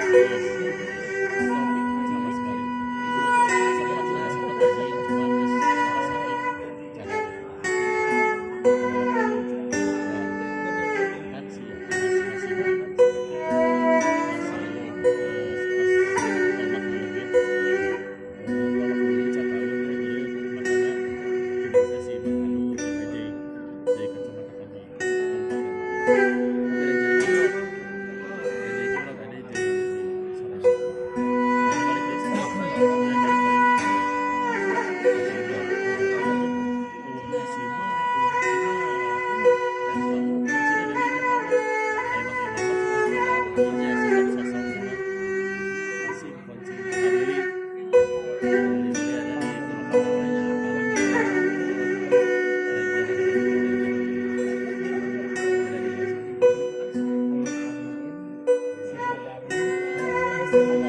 Sama sekali sempat lah, sempat rajin, cuman geus sakit cadar. Ya, kan si Anas masih kan masih pas tombak leungit, tombak leungit sataun teh meureun, makana kitu si Bang Anu jeung Ajay dari kacamata kami kompak emang. Tapi Reja Kibrot, Reja Kibrot ada jeung sanes. Nah, balik deui sana, balik deui. Kibrot. Euweuh si mah, euweuh si mah, kamu kuncina di dinya kabeh. Ai Bang Imam mah cuma sekedar ieu sosok-sosok cuma masih kunci kabeli. Kabeli jadi ada di tempat namanya Reja, Reja ada di Si Madani, si Madani.